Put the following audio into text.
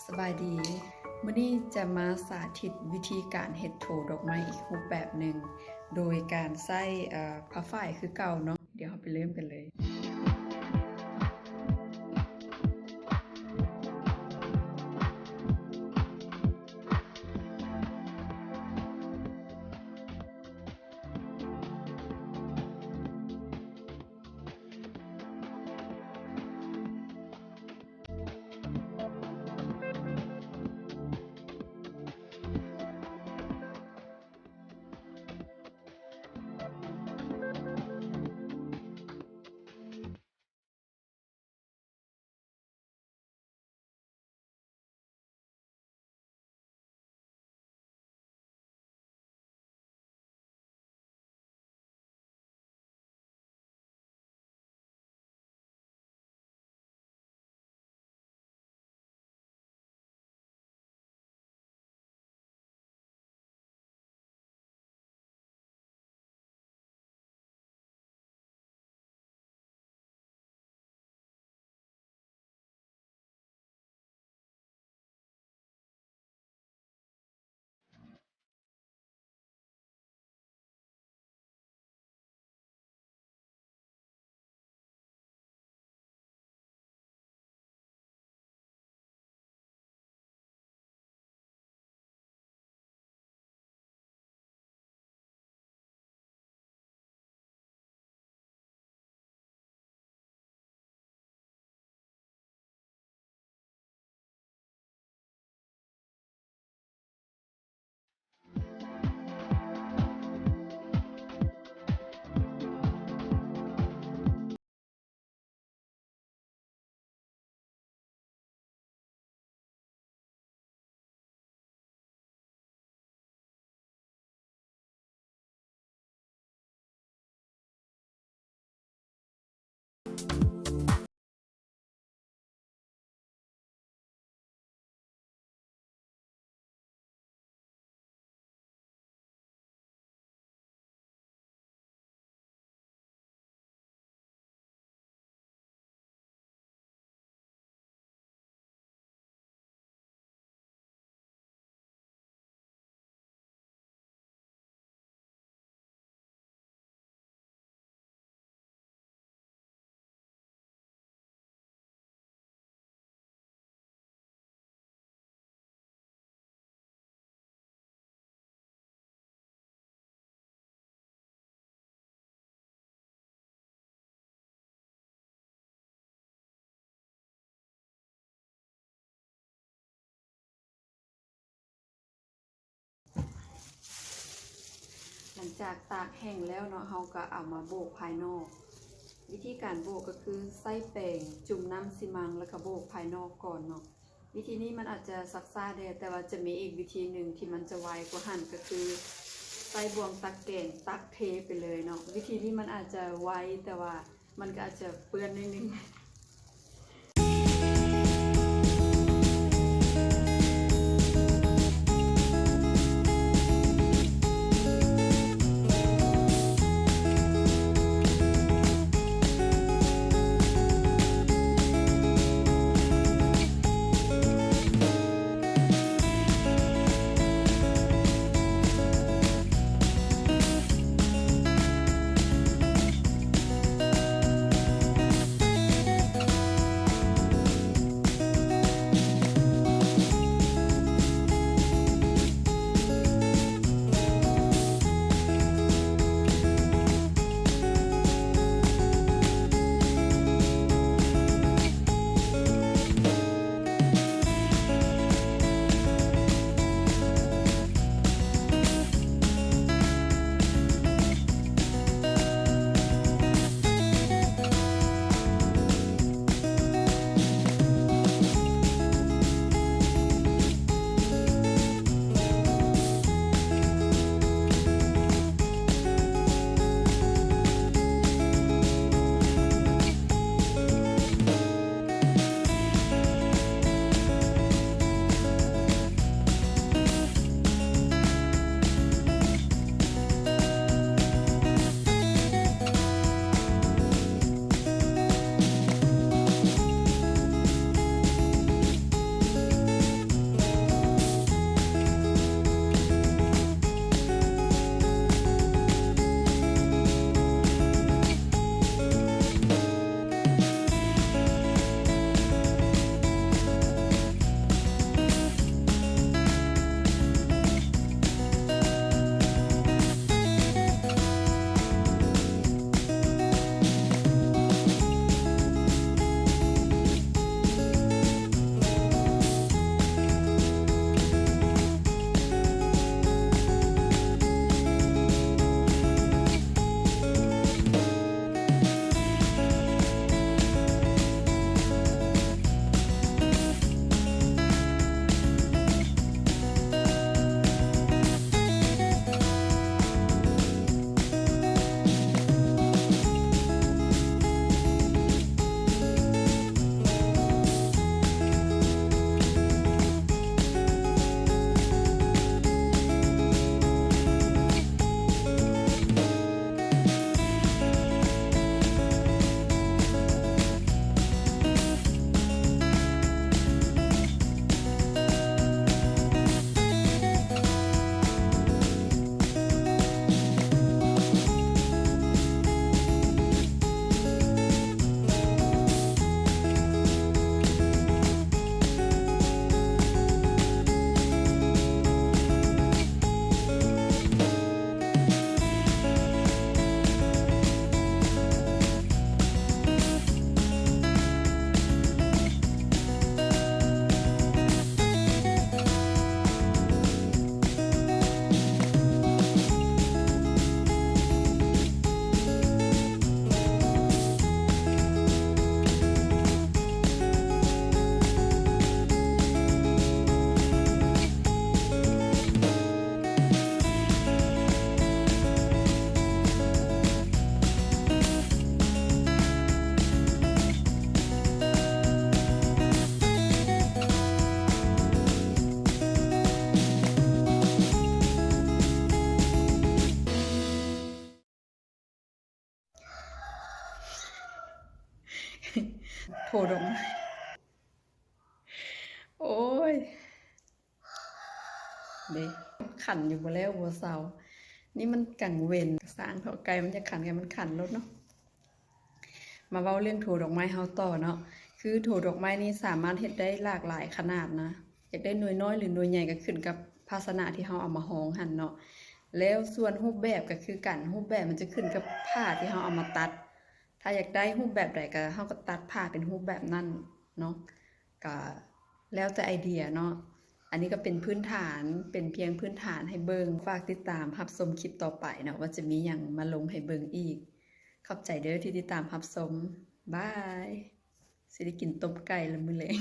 ສະບາຍດີ, ມື້ນີ້ຈະມາສາທິດວິທີການເຮັດໂທດອກໄມ້ອີກຮູບແບບໜຶ່ງ ໂດຍການໃຊ້ ເອີ ຜ້າຝ້າຍຄືເກົ່າເນາະ. ດຽວເຮົາໄປເລີ່ມກັນເລີຍ. ຫຼັງຈາກຕາກແຫ້ງແລ້ວເນາະ, ເຮົາກໍເອົາມາໂບກພາຍນອກ. ວິທີການໂບກກໍຄືໃຊ້ແປງຈຸ່ມນ້ຳຊີມັງ ແລ້ວກໍໂບກພາຍນອກກ່ອນເນາະ. ວິທີນີ້ມັນອາດຈະຊັກຊ້າແດ່, ແຕ່ວ່າຈະມີອີກວິທີໜຶ່ງທີ່ມັນຈະໄວກວ່າຫັ້ນ, ກໍຄືໃຊ້ບ່ວງຕັກແກງຕັກເທໄປເລີຍເນາະ. ວິທີນີ້ມັນອາດຈະໄວ, ແຕ່ວ່າມັນກໍອາດຈະເປື້ອນໜ້ອຍໜຶ່ງ. ເ ໂທດອກໄມ້ ໂອ້ຍ ເດ້ ຂັນຢູ່ບໍ່ແລ້ວບໍ່ເຊົາ. ນີ້ມັນກາງເວັນ ຊ່າງເຖາະ ໄກ່ມັນຢາກຂັນ ໄກ່ມັນຂັນໂລດເນາະ. ມາເວົ້າເລື່ອງໂທດອກໄມ້ເຮົາຕໍ່ເນາະ. ຄືໂທດອກໄມ້ນີ້ສາມາດເຮັດໄດ້ຫຼາກຫຼາຍຂະໜາດນະ. ຢາກໄດ້ໜ່ວຍນ້ອຍ ຫຼື ໜ່ວຍໃຫຍ່ ກໍຂຶ້ນກັບພາຊະນະທີ່ເຮົາເອົາມາຮອງຫັ້ນເນາະ. ແລ້ວສ່ວນຮູບແບບກໍຄືກັນ, ຮູບແບບມັນຈະຂຶ້ນກັບຜ້າທີ່ເຮົາເອົາມາຕັດ. ຖ້າຢາກໄດ້ຮູບແບບໃດກໍ ເຮົາກໍຕັດຜ້າເປັນຮູບແບບນັ້ນເນາະ. ກໍແລ້ວແຕ່ໄອເດຍເນາະ. ອັນນີ້ກໍເປັນພື້ນຖານ, ເປັນພຽງພື້ນຖານໃຫ້ເບິ່ງ. ຝາກຕິດຕາມຮັບຊົມຄລິບຕໍ່ໄປເນາະ ວ່າຈະມີຫຍັງມາລົງໃຫ້ເບິ່ງອີກ. ຂອບໃຈເດີ້ທີ່ຕິດຕາມຮັບຊົມ. ບາຍ. ຊິໄດ້ກິນຕົ້ມໄກ່ລະມື້ແລງ.